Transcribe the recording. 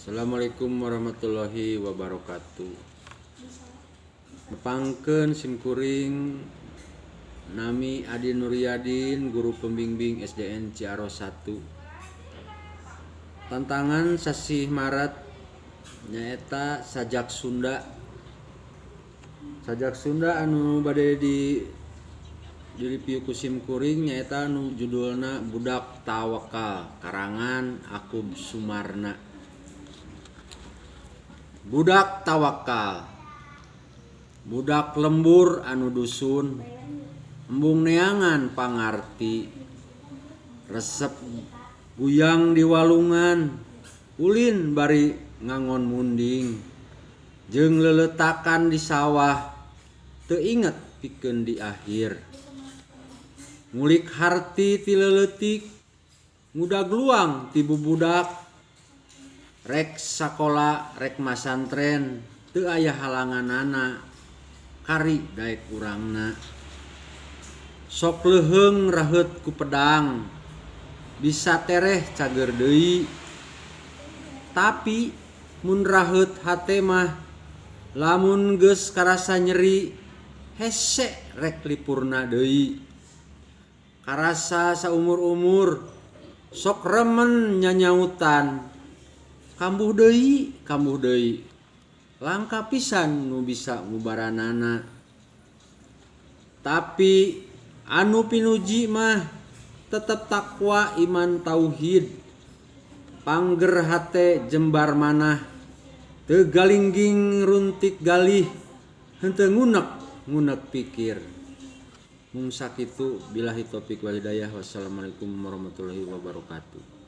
Assalamualaikum warahmatullahi wabarakatuh. Nepangkeun simkuring, nami Adi Nuryadin, guru pembimbing SDN Ciaros 1. Tantangan sasih Maret nyaeta sajak Sunda. Sajak Sunda anu bade di direview ku simkuring nyaeta anu judulna Budak Tawakal, karangan Akub Sumarna. Budak tawakal. Budak lembur anu dusun, embung neangan pangarti, resep guyang di walungan, ulin bari ngangon munding, jeung leletakan di sawah, teu inget pikeun di akhir. Ngulik harti ti leutik, ngudag luang ti bubudak, rek sakola rek masantren teu aya halanganana, kari daek urangna. Sok leuheung raheut ku pedang, bisa tereh cager deui, tapi mun raheut hate mah lamun geus karasa nyeri, hese rek lipurna deui. Karasa saumur-umur sok remen nyanyautan, kambuh deui kambuh deui, langka pisan nu bisa ngubaranana. Tapi anu pinuji mah tetep takwa, iman, tauhid, pangger hate jembar manah, teu galingging runtik galih, henteu ngunek ngunek pikir. Mung sakitu, billahi taufik wal hidayah, wassalamualaikum warahmatullahi wabarakatuh.